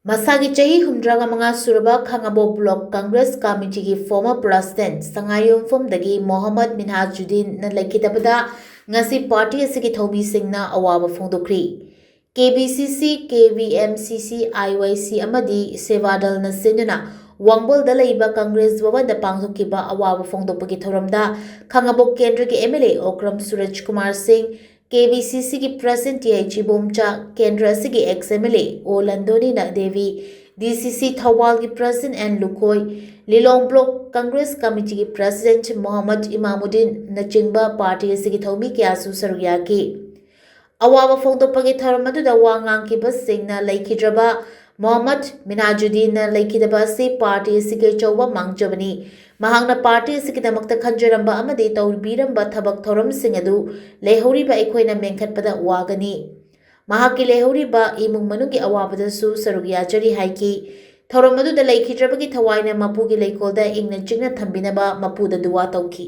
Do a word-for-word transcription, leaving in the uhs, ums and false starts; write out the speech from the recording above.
ꯃꯁꯥꯒꯤ ꯆꯍꯤ ꯍꯨꯝꯗ꯭ꯔꯥꯒ ꯃꯉꯥ ꯁꯨꯔꯕ ꯈꯥꯉꯕꯣꯛ ꯕ꯭ꯂꯣꯛ ꯀꯪꯒ꯭ꯔꯦꯁ ꯀꯃꯤꯇꯤꯒꯤ ꯐꯣꯔꯃꯔ ꯄ꯭ꯔꯁꯤꯗꯦꯟꯠ ꯁꯉꯥꯏꯌꯨꯝꯐꯝꯗꯒꯤ ꯃꯣꯍꯝꯃꯗ ꯃꯤꯟꯍꯥꯖꯨꯗꯤꯟꯅ ꯂꯩꯈꯤꯗꯕꯗ ꯉꯁꯤ ꯄꯥꯔꯇꯤ ꯑꯁꯤꯒꯤ ꯊꯧꯃꯤꯁꯤꯡꯅ ꯑꯋꯥꯕ ꯐꯣꯡꯗꯣꯛꯈ꯭ꯔꯤ꯫ ꯀꯦ ꯕꯤ ꯁꯤ ꯁꯤ, ꯀꯦ ꯚꯤ ꯑꯦꯝ ꯁꯤ ꯁꯤ, ꯑꯥꯏ ꯋꯥꯏ ꯁꯤ ꯑꯃꯗꯤ ꯁꯦꯕꯥꯗꯜꯅ ꯁꯤꯟꯗꯨꯅ ꯋꯥꯡꯕꯜꯗ ꯂꯩꯕ ꯀꯪꯒ꯭ꯔꯦꯁ ꯚꯕꯟꯗ ꯄꯥꯡꯊꯣꯛꯈꯤꯕ ꯑꯋꯥꯕ ꯐꯣꯡꯗꯣꯛꯄꯒꯤ ꯊꯧꯔꯝꯗ ꯈꯥꯉꯕꯣꯛ ꯀꯦꯟꯗ꯭ꯔꯒꯤ M L A Okram Surja Kumar Singh, K V C ꯁꯤꯒꯤ ꯄ꯭ꯔꯁꯤꯗꯦꯟꯠ ꯇꯤ ꯑꯥꯏ ꯆꯤꯕꯣꯝꯆꯥ, ꯀꯦꯟꯗ꯭ꯔ ꯑꯁꯤꯒꯤ ꯑꯦꯛꯁ ꯑꯦꯝ ꯑꯦꯜ ꯑꯦ ꯑꯣ ꯂꯟꯗꯣꯅꯤꯅ ꯗꯦꯕꯤ, ꯗꯤ ꯁꯤ ꯁꯤ ꯊꯧꯕꯥꯜꯒꯤ president N Lukhoi, Lilong block Congress ꯀꯃꯤꯇꯤꯒꯤ ꯄ꯭ꯔꯁꯤꯗꯦꯟꯠ ꯃꯣꯍꯝꯃꯗ ꯏꯃꯥꯃꯨꯗꯤꯟꯅꯆꯤꯡꯕ ꯄꯥꯔꯇꯤ ꯑꯁꯤꯒꯤ ꯊꯧꯃꯤ ꯀꯌꯥꯁꯨ ꯁꯔꯨꯛ ꯌꯥꯈꯤ꯫ ꯑꯋꯥꯕ ꯐꯣꯡꯗꯣꯛꯄꯒꯤ ꯊꯧꯔꯝ ꯑꯗꯨꯗ ꯋꯥ ꯉꯥꯡꯈꯤꯕꯁꯤꯡꯅ ꯂꯩꯈꯤꯗ꯭ꯔꯕ ꯃꯣꯍꯝꯃꯗ ꯃꯤꯟꯍꯥꯖꯨꯗꯤꯟꯅ ꯂꯩꯈꯤꯗꯕ ꯑꯁꯤ ꯄꯥꯔꯇꯤ ꯑꯁꯤꯒꯤ ꯑꯆꯧꯕ ꯃꯥꯡꯖꯕꯅꯤ꯫ ꯃꯍꯥꯛꯅ ꯄꯥꯔꯇꯤ ꯑꯁꯤꯒꯤꯗꯃꯛꯇ ꯈꯟꯖꯔꯝꯕ ꯑꯃꯗꯤ ꯇꯧꯕꯤꯔꯝꯕ ꯊꯕꯛ ꯊꯧꯔꯝꯁꯤꯡ ꯑꯗꯨ ꯂꯩꯍꯧꯔꯤꯕ ꯑꯩꯈꯣꯏꯅ ꯃꯦꯟꯈꯠꯄꯗ ꯋꯥꯒꯅꯤ꯫ ꯃꯍꯥꯛꯀꯤ ꯂꯩꯍꯧꯔꯤꯕ ꯏꯃꯨꯡ ꯃꯅꯨꯡꯒꯤ ꯑꯋꯥꯕꯗꯁꯨ ꯁꯔꯨꯛ ꯌꯥꯖꯔꯤ ꯍꯥꯏꯈꯤ꯫ ꯊꯧꯔꯝ ꯑꯗꯨꯗ ꯂꯩꯈꯤꯗ꯭ꯔꯕꯒꯤ ꯊꯋꯥꯏꯅ ꯃꯄꯨꯒꯤ ꯂꯩꯀꯣꯜꯗ ꯏꯪꯅ ꯆꯤꯛꯅ ꯊꯝꯕꯤꯅꯕ ꯃꯄꯨꯗ ꯗꯨꯋꯥ ꯇꯧꯈꯤ꯫